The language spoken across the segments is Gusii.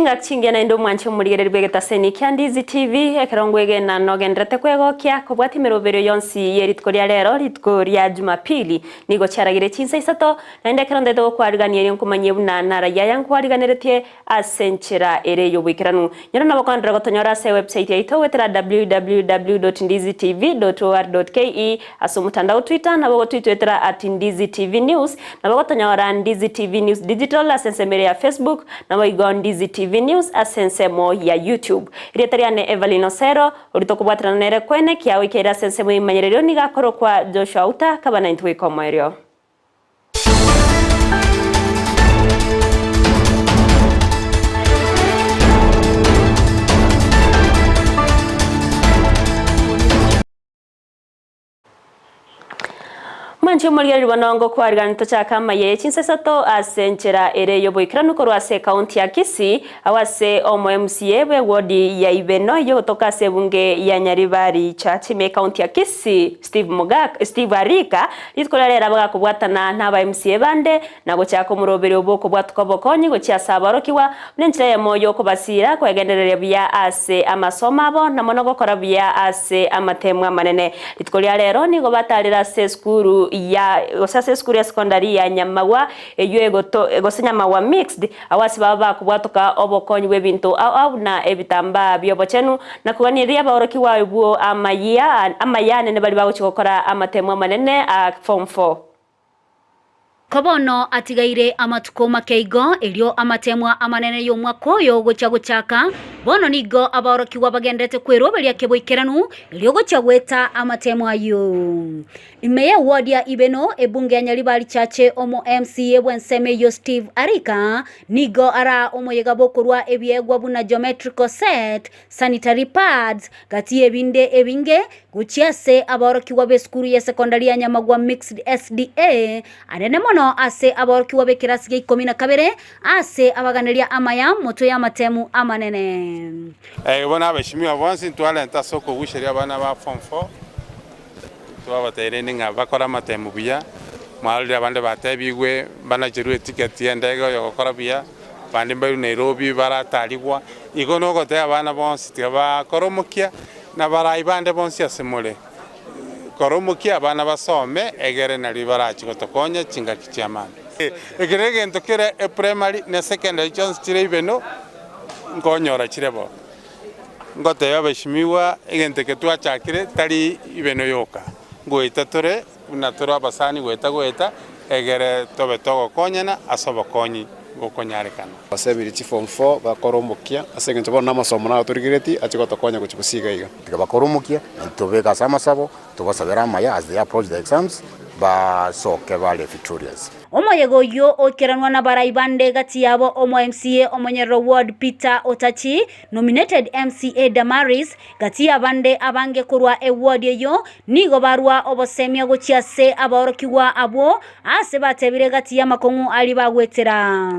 Chingaki chingiya naende omwanche omorigereria bw'egetaseni kia Ndizi TV, ekero ngwegena nogenderete kwegokia kobwatia emeroberio yonsi ye rituko ria rero, rituko ria Jumapili, nigo chiaragire chinsa isato, naende ekero ntaete gokwarigania erio nkomanyie buna narayia aya nkwariganeretie ase enchera ere y'oboikeranu. Nyora nabo koenderera gotonyora ase ewebsite yaito goetera www.ndizitv.or.ke, ase omotandao Twitter nabo ogotwitwetera at Ndizi TV News, nabo ogotonyora Ndizi TV News Digital ase ensemo ere ya Facebook, naboigo Ndizi TV News ase ensemo ya YouTube. Erieta riane Evelyn Osero, oria tokobwaterana nere kwene kiagoikeire ase ensemo y'ebimanyererio nigo akorokwa Joshua Outa, kaba naintwe goika omoerio. Mwanche omorigereria bono ngokwarigania tochake amaiya ye chinsa isato ase enchera ere y'oboikeranu korwa ase ekaunti ya Kisii agwo ase omo MCA bwe ward ya Ibeno eyio gotoka ase ebunge ya Nyaribari Church ime ekaunti ya Kisii Steve Mogaka Steve Arika rituko ria rero abagakobwatana na aba MCA bande na gochaka omoroberio bw'okobwatuka obokonyi gochia ase aborokigwa buna enchera eyemo y'okobasiira kwegendereria buya ase amasomo abo na mono gokora buya ase amateemwa amanene. Rituko ria rero nigo batarire ase esukuru ya gose ase esukuru ya sekondari ya Nyamagwa eyio egoto gose Nyamagwa Mixed agwo ase baba bakobwatoka obokonyi bw'ebinto ao ao buna ebitambaa bi'obochenu na koganireria abaorokigwa abwo amayia amaya anene baria bagochia gokora amateemwa amanene a form four. Ko bono atigaire amatuko make igo, erio amateemwa amanene y'omwaka oyo gochia gochaka, bono nigo abaorokigwa bagenderete kweroberia keboikeranu, erio gochia goeta amateemwa ayio. Ime y'eward ya Ibeno, ebunge ya Nyaribari Chache omo MCA bw'ensemo eyio Steve Arika, nigo araa omoyega bw'okorua ebiegwa buna geometrical set, sanitary pads, gati y'ebinde ebinge, gochia ase aborokigwa b'esukuru y'esekondari ya Nyamagwa Mixed SDA, anene mono ase aborokigwa b'ekerasi gia ikomi na kabere, ase abaganeria amaya motwe y'amatemu amanene. Ee, bono abeshimiwa bonsi ntwarente ase okogusheria abana ba form four, twabatebirie rende ng'a bakore amatemu buya, mwarorire abande batebigwe mbanacherwe etiketi y'endege oyogokora buya, Bande mbairwe Nairobi baratarigwa. Igo nogotebia abana bonsi tiga bakore omokia, na abarai bande bonsi ase more, kora omokia abana basome, egere nario barache gotokonya chingaki chi'amani. Eke negento kere eprimary na esecondary chionsi chire ibeno nkonyora chire bo. Ngotebia abashimiwa egento eke twachakire tari ibeno yoka, ngoeta tore Buna tore abasani goeta goeta, egere tobe togokonyana ase obokonyi bokonyarekana. Basebirie chiform four bakore omokia ase engencho bono namasomo naro torigeretie ache gotokonya gochia gosiga iga. Tiga bakore omokia, na tobeke ase amasabo, tobasabere amaya as they approach the exams, basoke bare victorious. Omoyega oyio oikeranwa nabarai bande gati yabo omo MCA Omonyerero Ward Peter Otachi, nominated MCA Damaris, Gati y'abande abange korwa ewodi eyio nigo barua obosemia gochia ase abaorokigwa abwo, aase batebire gati y'amakong'u aria bagwetera.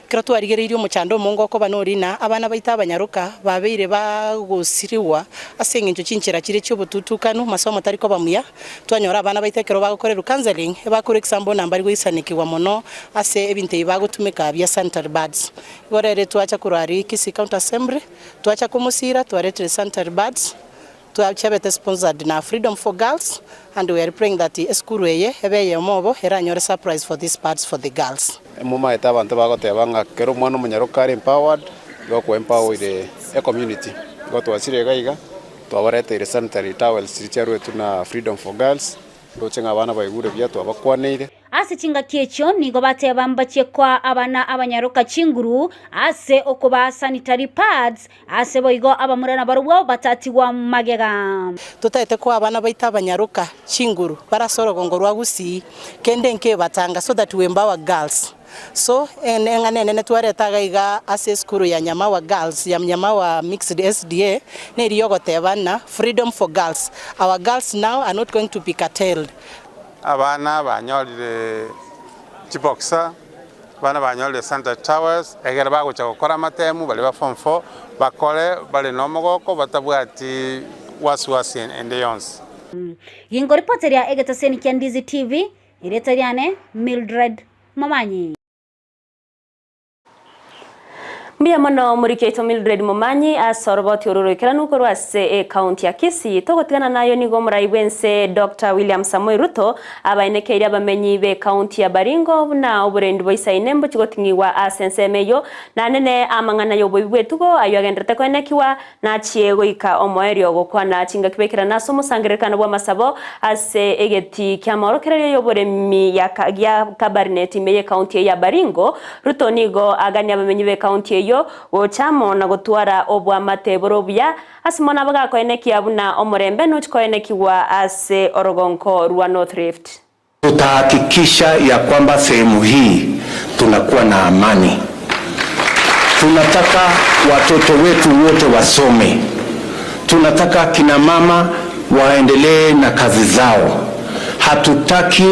Ekero twarigereirie omochando omonge okoba norina, abana baito abanyaroka babeire bagosirigwa ase engencho chinchera chire chi'obotutukanu, masomo tari koba muya. Twanyora abana baito ekero bagokorerwa counselling, ebakorwa example buna mbari goisanekigwa mono ase ebinto ebi bagotumeka bia sanitary pads. Igo rero twacha korwa aria Kisii County Assembly, Twacha komosiira, twaretire sanitary pads, twachiabete sponsored na Freedom for Girls and we are praying that esukuru eye ebe eyemo obo eranyore surprise for these pads for the girls. Momaete abanto bagoteba ng'a kera omwana omonyaroka are empowered, igo okwa empower-ire ecommunity. Igo twachire iga iga, twabareteire sanitary towels chiria chiaruetwe na Freedom for Girls, ndoche ng'a abana baigure buya twabakwaneire. Ase chingaki echio nigo bateba mbachie koa abana abanyaroka chinguru ase okobaa sanitary pads, ase boigo abamura nabarobwo batatigwa magega. Totaete koa abana baito abanyaroka chinguru bare ase orogongo rwa Gusii, kende nkebatanga so that we empower girls. So eng'ana enene twareta iga iga ase esukuru ya Nyamawa Girls, ya Nyamawa Mixed SDA, neri yogoteba ng'a freedom for girls, our girls now are not going to be curtailed. Abana banyorire chiboxer, abana banyorire sanitary towels, ekero bagocha gokora amatemu baria ba form four, bakore bare nomogoko batabwati wasiwasi ende yonsi. Gingoripoteria egetaseni kia Ndizi TV, erieta riane Mildred Momanyi. Mbuya mono omoriki oito Mildred Momanyi ase oroboti oro roikeranu korwa ase ecounty ya Kisii. Togotigana nayo nigo omorai bw'ense Doctor William Samoei Ruto abaenekeirie abamenyi b'ecounty ya Baringo buna oborendi boisaine mbochi goting'igwa ase ensemo eyio nanene amang'ana y'oboibi bw'etugo ayio agenderete koenekiwa Nachie goika omoerio gokwana chingaki baikerana ase omosangererekano bw'amasabo ase egetii ki'amaorokererio y'oboremi ya gia Kabarnet ime y'ekaunti eye ya Baringo. Ruto nigo agania abamenyi b'ekaunti eyio gocha amo na gotwara oboamate bore obuya ase mono abagakoenekia buna omorembe nochi koenekigwa ase orogonko rwa North Rift. Tutahakikisha ya kwamba sehemu hii tunakuwa na amani. Tunataka watoto wetu wote wasome. Tunataka kina mama waendelee na kazi zao. Hatutaki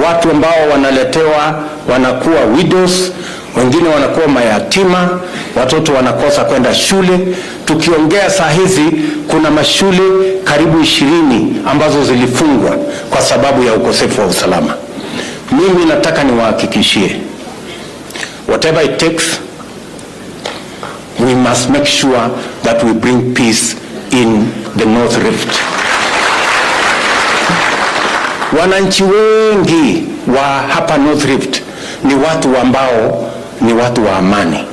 watu ambao wanaletewa wanakuwa widows, wengine wanakuwa mayatima, watoto wanakosa kwenda shule. Tukiongea saa hizi kuna mashule karibu 20 ambazo zilifungwa kwa sababu ya ukosefu wa usalama. Mimi nataka niwahakikishie, whatever it takes, we must make sure that we bring peace in the North Rift. Wananchi wengi wa hapa North Rift ni watu ambao ni watu wa amani.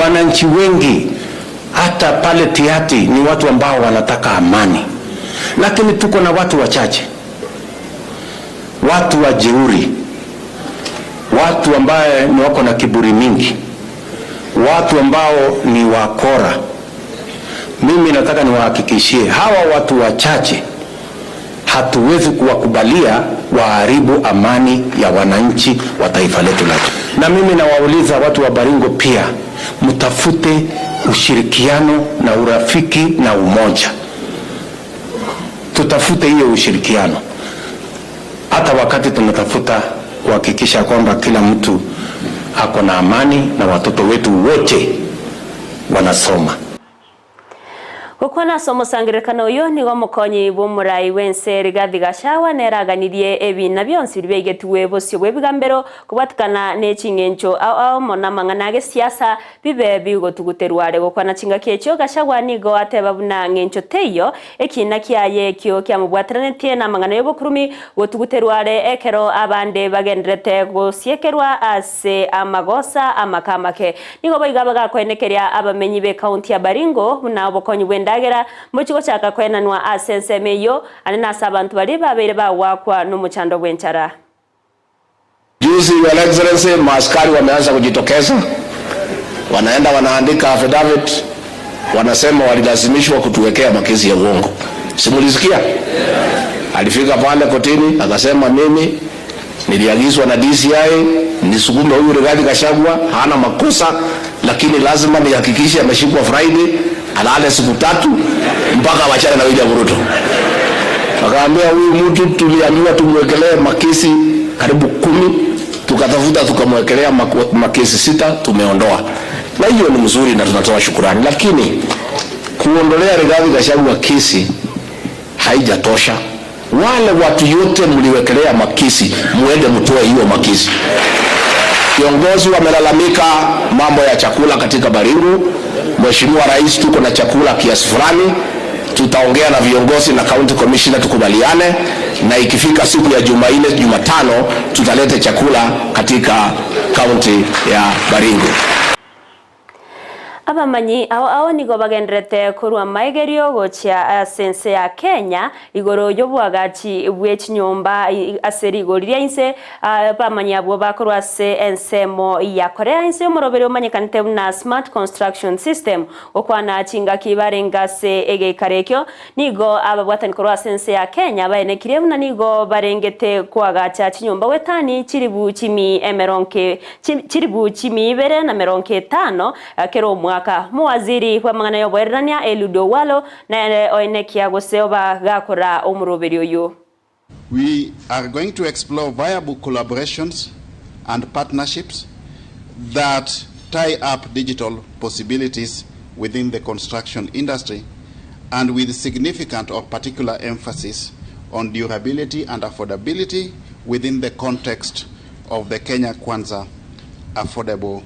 Wananchi wengi hata pale Tiaty ni watu ambao wanataka amani, lakini tuko na watu wachache, watu wajeuri, watu ambaye ni wako na kiburi mingi, watu ambao ni wakora. Mimi nataka niwahakikishie hawa watu wachache hatuwezi kuwakubalia waharibu amani ya wananchi wa taifa letu la. Na mimi nawauliza watu wa Baringo pia, mtafute ushirikiano na urafiki na umoja. Tutafute hiyo ushirikiano hata wakati tunatafuta kuhakikisha kwamba kila mtu ako na amani na watoto wetu wote wanasoma. Gokwana ase omosangererekano oyo nigo omokonyi bw'omorai bw'ense Rigathi Gachagua nere aganirie ebina bionsi biria biaigetigwe bosio bwa ebigambero kobwatikana na eching'encho ao ao mono amang'ana agesiasa bibe bigotuguterwa are gokwana chingaki echio Gachagua nigo ateba buna ng'encho teiyo ekina kiaye ekio kiamobwateranetie na amang'ana ya obokurumi gotuguterwa are ekero abande bagenderete gosiekerwa ase amagosa amake amake. Nigo boigo bagakoenekeria abamenyi b'ecounty ya Baringo buna obokonyi bw'endagera mbochi gochaka koenanwa ase ensemo eyio ande nase abanto baria babeire bagwakwa nomochando bw'enchara. Juzi, Your Excellency, maaskari wameanza kujitokeza, wanaenda wanaandika affidavit, wanasema walilazimishwa kutuwekea makesi ya uongo. Simulisikia? Alifika pale kotini akasema, mimi niliagizwa na DCI nisukume huyu Rigathi Gachagua, hana makosa, lakini lazima nihakikishe ameshikwa Friday, alale siku 3 mpaka wachane na William Ruto. Akaambia huyu mtu tuliambiwa tumwekelee makesi karibu 10, tukatafuta tukamwekelea makesi 6, tumeondoa. Na hiyo ni mzuri na tunatoa shukurani, lakini kuondolea Rigathi Gachagua kesi haijatosha. Wale watu yote mliwekelea makesi, muende mtoe hiyo makesi. Viongozi wamelalamika mambo ya chakula katika Baringo. Mheshimiwa Rais, tuko na chakula kiasi fulani, tutaongea na viongozi na county commissioner tukubaliane, na ikifika siku ya Jumanne, Jumatano tutaleta chakula katika county ya Baringo. Abamanyi ao ao nigo bagenderete korwa maigerio gochia ase ense ya Kenya igoro y'obwagachi bw'echinyomba ase rigori ria inse. Abamanyi abwo bakorwa ase ensemo ya Korea inse y'omoroberi omanyekanete buna Smart Construction System okwana chingaki barenga ase egeikaro ekio nigo ababwatani korwa ase ense ya Kenya baenekirie buna nigo barengete kwagacha chinyomba gwetani chiribu chimi emeronke chiribu chimi ibere na meronke etano kero omwaka. Muwaziri wa mang'ana ya oboererania Eliud Owalo nere oenekia gose oba gakora omoroberi oyo. We are going to explore viable collaborations and partnerships that tie up digital possibilities within the construction industry and with significant or particular emphasis on durability and affordability within the context of the Kenya Kwanza affordable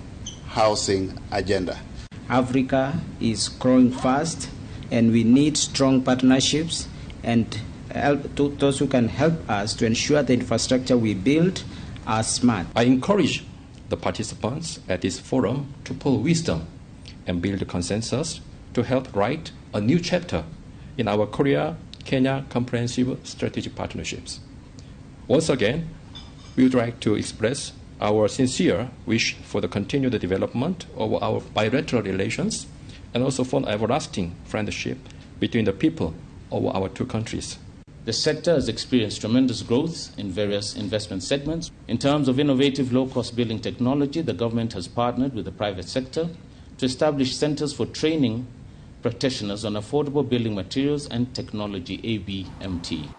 housing agenda. Africa is growing fast and we need strong partnerships and help to those who can help us to ensure the infrastructure we build are smart. I encourage the participants at this forum to pool wisdom and build consensus to help write a new chapter in our Korea-Kenya comprehensive strategic partnerships. Once again, we would like to express our sincere wish for the continued development of our bilateral relations and also for an everlasting friendship between the people of our two countries. The sector has experienced tremendous growth in various investment segments. In terms of innovative low-cost building technology, the government has partnered with the private sector to establish centers for training practitioners on affordable building materials and technology, ABMT.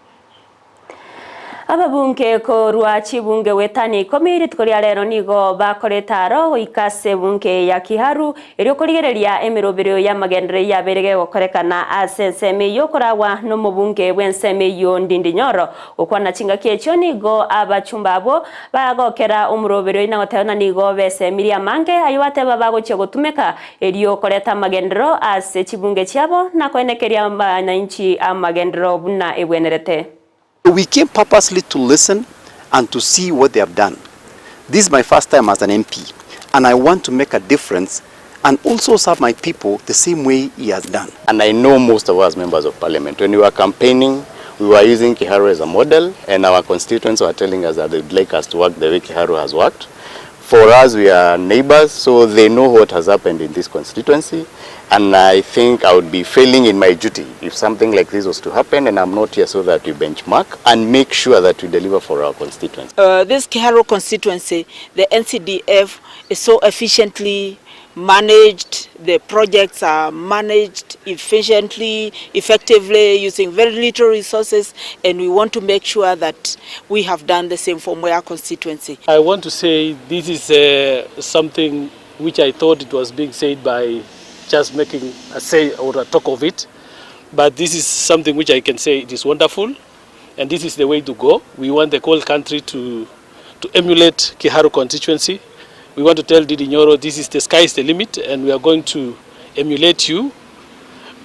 Ababunge korwa chibunge wetani ikomi rituko ria rero nigo bakorete aro goika ase ebunge ya Kiharu erio korigereria emerobero y'amagenderero yabeire gegokorekana ase ensemo eywo okoragwa na omobunge bw'ensemo eywo Ndindi Nyoro. Gokwana chingaki echio nigo abachumba abwo bagokera omorobero oyio na goteba ng'a nigo besemirie amange aywo bateba bagochia gotumeka erio koreta amagenderero ase chibunge chiabo na koenekeria abananchi amagenderero buna ebwenerete. We came purposely to listen and to see what they have done. This is my first time as an MP, and I want to make a difference and also serve my people the same way he has done. And I know most of us members of parliament, when we were campaigning, we were using Kiharu as a model, and our constituents were telling us that they would like us to work the way Kiharu has worked. For us, we are neighbors, so they know what has happened in this constituency. And I think I would be failing in my duty if something like this was to happen, and I'm not here so that we benchmark and make sure that we deliver for our constituents. This Kiharu constituency, the NCDF is so efficiently managed, the projects are managed efficiently, effectively, using very little resources, and we want to make sure that we have done the same for Mwea constituency. I want to say this is something which I thought it was being said by just making a say or a talk of it, but this is something which I can say it is wonderful, and this is the way to go. We want the whole country to emulate Kiharu constituency. We want to tell Ndindi Nyoro this is the sky is the limit, and we are going to emulate you.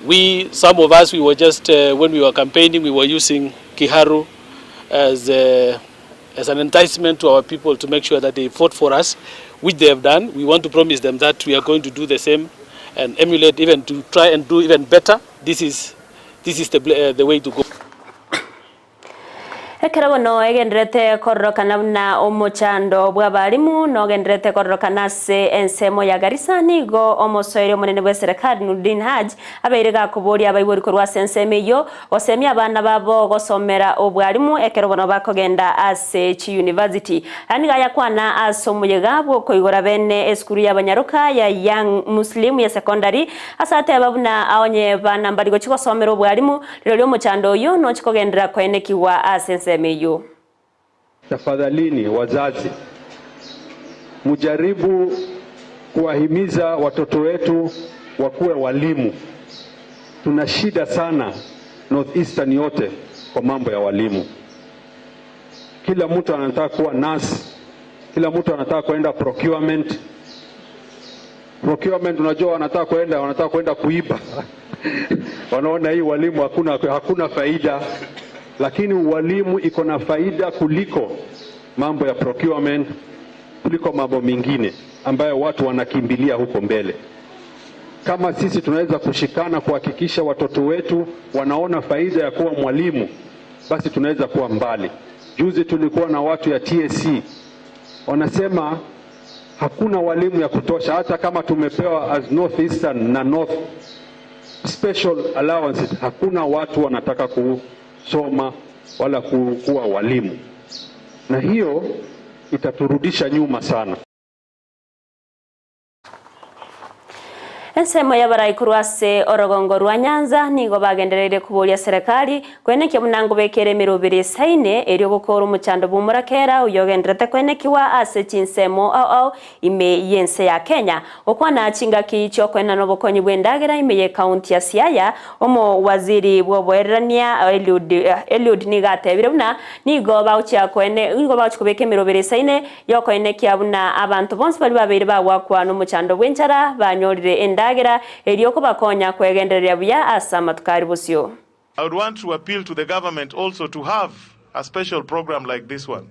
We, some of us, we were just, when we were campaigning, we were using Kiharu as an enticement to our people to make sure that they vote for us, which they have done. We want to promise them that we are going to do the same and emulate, even to try and do even better. This is the way to go. Ekero bono egenderete kororokana buna omochando bw'abarimu nogenderete kororokana ase ensemo ya Garissa nigo omosoeri omonene bwa serikali Nurdin Haji abeire gakoboria abaibori korwa ase ensemo eywo gosemia abana babo gosomera obwarimu ekero bono bakogenda ase chi university. Aya nigo ayakwana ase omoyega bw'okoigora bene esukuru y'abanyaroka ya Young Muslim ya secondary ase ateba buna aonye bana mbari gochi gosomera obwarimu rirorio omochando oyo nochikogendera koenekiwa ase ensemo eyo. Tafadhalini wazazi, mujaribu kuwahimiza watoto wetu wakuwe walimu. Tuna shida sana North Eastern yote kwa mambo ya walimu. Kila mtu anataka kuwa nurse, kila mtu anataka kwenda procurement. Procurement, unajua wanataka kwenda kuiba. Wanaona hii walimu hakuna faida. Lakini ualimu iko na faida kuliko mambo ya procurement, kuliko mambo mengine ambayo watu wanakimbilia huko mbele. Kama sisi tunaweza kushikana kuhakikisha watoto wetu wanaona faida ya kuwa mwalimu, basi tunaweza kuwa mbali. Juzi tulikuwa na watu ya TSC wanasema hakuna walimu ya kutosha, hata kama tumepewa as North Eastern na North special allowances, hakuna watu wanataka kusoma wala kuwa walimu, na hiyo itaturudisha nyuma sana. Ensemo y'abarai korwa ase orogongo rwa Nyanza nigo bagendereire koboria serikali koenekia buna ngobekere emeroberi esaine erio gokora omochando bw'omorakera oyio ogendererete koenekiwa ase chinsemo ao ao ime y'ense ya Kenya. Gokwana chingaki chi'okoenana obokonyi bw'endagera ime y'ecounty ya Siaya, omowaziri bw'oboererania Eliud Eliud nigo atebire buna nigo bagochia koene nigo bagochia kobeka emeroberi esaine y'okoenekia buna abanto bonsi baria babeire bagwakwa nomochando bw'enchara banyorire endagera, erio kobakonya kwegendereria buya ase amatuko aria bosio. I would want to appeal to the government also to have a special program like this one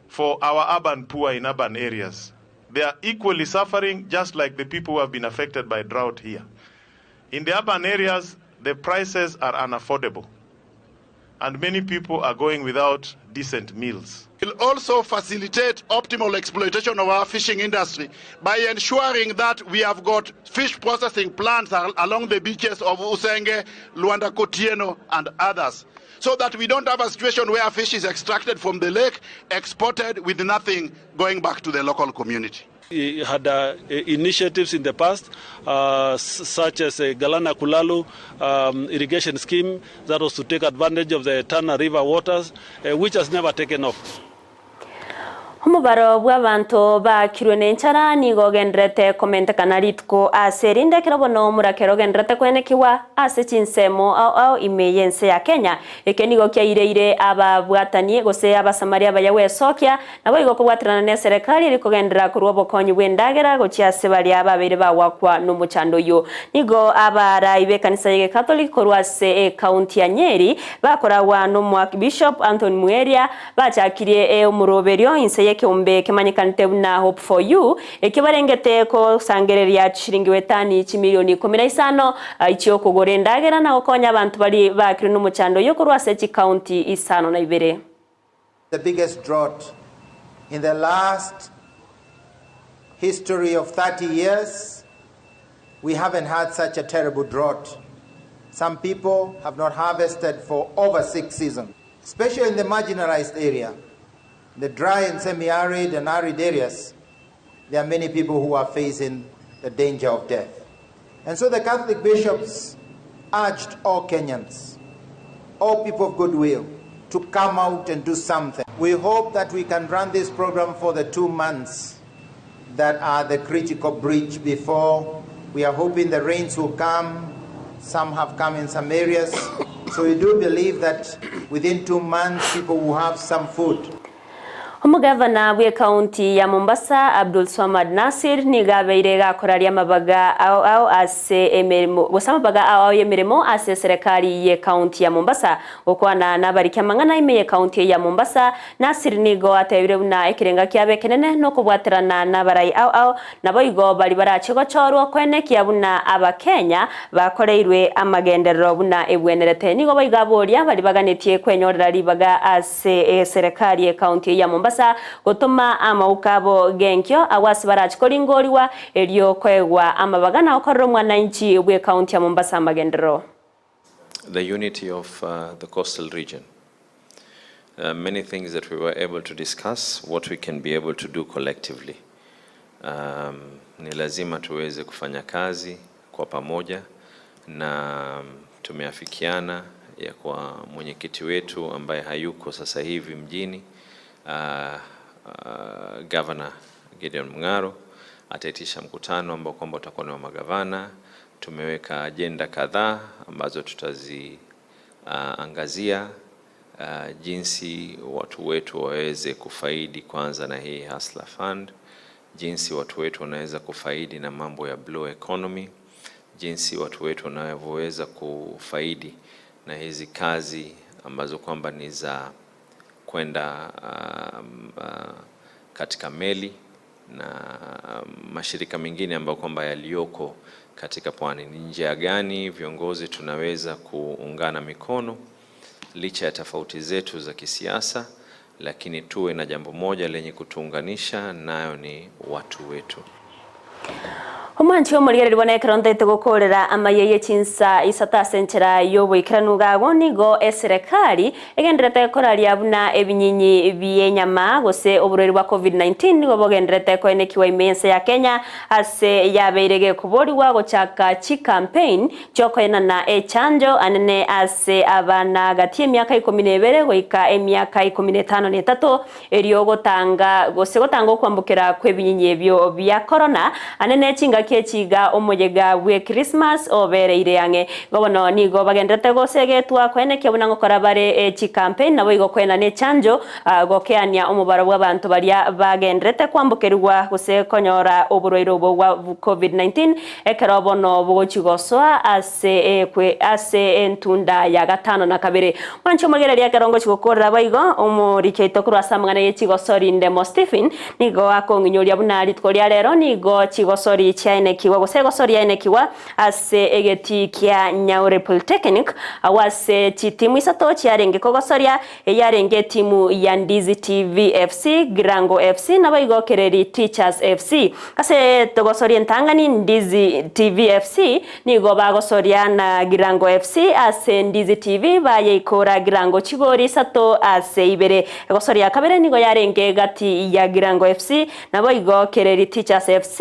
for our urban poor in urban areas. They are equally suffering just like the people who have been affected by drought here. In the urban areas, the prices are unaffordable and many people are going without decent meals. Will also facilitate optimal exploitation of our fishing industry by ensuring that we have got fish processing plants along the beaches of Usenge, Luanda Kotieno, and others, so that we don't have a situation where fish is extracted from the lake, exported with nothing going back to the local community. He had initiatives in the past, such as a Galana Kulalu irrigation scheme that was to take advantage of the Tana River waters, which has never taken off. Omobaro bw'abanto baakirwe nenchara nigo ogendererete komentekana rituko ase erinde ekero bono omorakera ogendererete koenekigwa ase chinsemo ao ao ime y'ense ya Kenya. Eke nigo kiaireire ababwatani gose Abasamaria abaya gwesokia, naboigo kobwaterana neserekari eri kogenderera korwa obokonyi bw'endagera gochia ase baria babeire bagwakwa nomochando oyio. Nigo abarai b'ekanisa y'Egekatholiki korwa ase ecounty ya Nyeri bakoragwa n'Omoarchbishop Anthony Muheria Bachakirie omoroberio inse y'ekeombe kemanyekanete buna Hope for You, ekio barengete kosangereria chishilingi wetani chimilioni 15 chi'okogora endagera na gokonya abanto baria baakirwe nomochando oyio korwa ase chikaunti 52. The biggest drought in the last history of 30 years. We haven't had such a terrible drought. Some people have not harvested for over six seasons, especially in the marginalized area, the dry and semi-arid and arid areas. There are many people who are facing the danger of death. And so the Catholic bishops urged all Kenyans, all people of goodwill, to come out and do something. We hope that we can run this program for the 2 months that are the critical bridge before. We are hoping the rains will come. Some have come in some areas. So we do believe that within 2 months people will have some food. Omogavana bw'ekaunti ya Mombasa, Abdulswamad Nassir nigo abeire gakoraria amabaga ao ao ase emeremo gose amabaga ao ao y'emeremo ase eserekari y'ekaunti ya Mombasa. Gokwana nabariki amang'ana ime y'ekaunti eye ya Mombasa, Nassir nigo atebire buna ekerenga kiabo ekenene nokobwaterana nabarai ao ao Naboigo baria barache gochorwa koenekia buna Abakenya bakoreirwe amagenderero buna ebwenerete. Nigo boigo aboria baria baganetie kwenyorera ribaga ase eserekari y'ecounty eye ya Mombasa gotoma amauko abo genkio agwo ase barache koringorigwa erio koegwa amabaga na gokorera omwananchi bw'ecounty ya Mombasa amagenderero. The unity of the coastal region. Many things that we were able to discuss, what we can be able to do collectively. Ni lazima tuweze kufanya kazi kwa pamoja na tumeafikiana ya kwa mwenyekiti wetu ambaye hayuko sasa hivi mjini, Governor Gideon Mung'aro ataitisha mkutano ambao kwamba utakuwa ni wa magavana. Tumeweka ajenda kadhaa ambazo tutaziangazia, jinsi watu wetu waweze kufaidi kwanza na hii Hustler Fund, jinsi watu wetu wanaweza kufaidi na mambo ya blue economy, jinsi watu wetu wanavyoweza kufaidi na hizi kazi ambazo kwamba ni za kwenda katika meli na mashirika mengine ambayo kwamba yaliyoko katika pwani. Ni njia gani viongozi tunaweza kuungana mikono licha ya tofauti zetu za kisiasa, lakini tuwe na jambo moja lenye kutuunganisha, nayo ni watu wetu. Omwanchi omorigereria bono ekero ntaete gokoorera amayia ye chinsa isato ase enchera y'oboikeranu iga nigo eserekari egendererete koraria buna ebinyinyi bi'enyama gose oborwaire bwa Covid-19 nigo bogendererete koenekiwa ime y'ense ya Kenya ase yabeire gekoborigwa gochaka chicampaign chiokoenana echanjo anene ase abana gati y'emiaka ikomi na ebere goika emiaka ikomi na etano na etato Erio gotanga, gose gotanga okwambokera kw'ebinyinyi ebio bia korona, ane ne chingaki echi iga omoyega bw'Ekrismasi obereire ang'e. Igo bono nigo bagendererete gosegetwa koenekia buna ngokora bare chicampaign naboigo koenana echanjo gokeania omobaro bw'abanto baria bagendererete kwambokerigwa gose konyora oborwaire obo bwa Covid-19 ekero bono bogochia gosoa ase ase entunda ya gatano na kabere. Mwanche omogereria ekero ngochia gokorera boigo, omoriki oito korwa ase amang'ana ye chigosori Ndemo Stephen nigo akong'inyoria buna rituko ria rero nigo chigosori chiaenekigwa gose egosori yaenekigwa ase egetii kia Nyaure Polytechnic agwo ase chitimu isato chiarenge kogosoria eyarenge etimu ya Ndizi TV FC, Girango FC naboigo Kereri Teachers FC. Ase togosoria entang'ani Ndizi TV FC Nigo bagosoria na Girango FC ase Ndizi TV bayeikora Girango chigori isato ase ibere. Egosoria ya kabere nigo yarenge gati ya Girango FC naboigo Kereri Teachers FC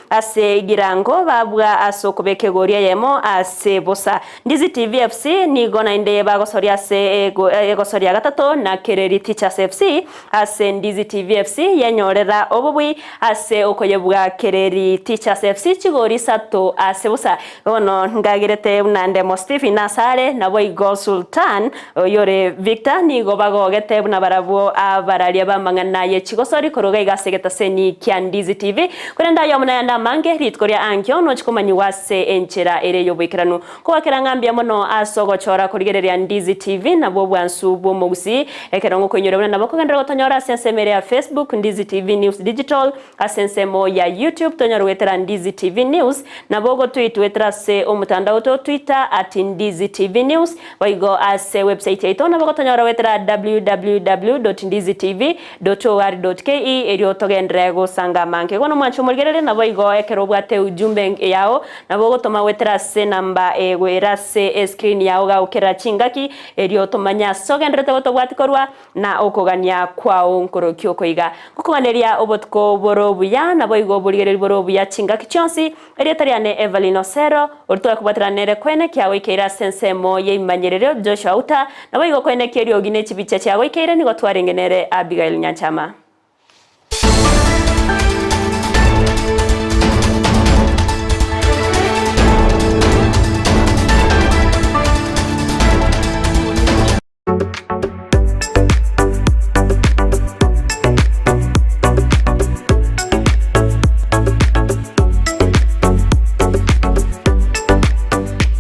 ase Girango babua ase okobeka egori eyemo ase bosa. Ndizi TV FC nigo naende bagosoria ase egosoria ya gatato na Kereri Teachers FC Ase Ndizi TV FC yenyorera obobui ase okoyebua Kereri Teachers FC chigori isato ase bosa. Bono ngagerete buna Ndemo Stephen asare naboigo Sultan oyore Victor nigo bagogete buna barabwo abararia b'amang'ana ye chigosori korwa iga ase egetaseni kia Ndizi TV. Korende aye omonene ande amange rituko ria ankio nochi komanyigwa ase enchera ere y'oboikeranu. Kobakera ng'a mbuya mono ase ogochora korigereria Ndizi TV nabwo obwansu bw'omogusii. Ekero ngokoinyora buna nabo kogenderera gotonyora ase ensemo ere ya Facebook Ndizi TV News Digital, ase ensemo ya YouTube tonyore goetera Ndizi TV News, nabo ogotwitwetera ase omotandao oto Twitter at Ndizi TV News, boigo ase website yaito nabo gotonyora goetera www dot ndizi tv dot or dot ke erio togenderere gosanga amange. Bono mwanche omorigereria naboigo ekero obwate ujumbe yao Nabo ogotoma goetera ase enamba egoera ase escreen yao gagokerera chingaki, erio tomanye ase ogendererete gotobwati korwa, na okogania kwao nkorokio okoiga. Ngokoganeria obotuko bore obuya, naboigo oborigereria bore obuya chingaki chionsi. Erieta riane Evelyn Osero, oria twakobwaterana nere kwene kiagoikeire ase ensemo y'ebimanyererio Joshua Outa, naboigo kwene keriogi ne chibicha chiagoikeire nigo twarenge nere Abigail Nyanchama.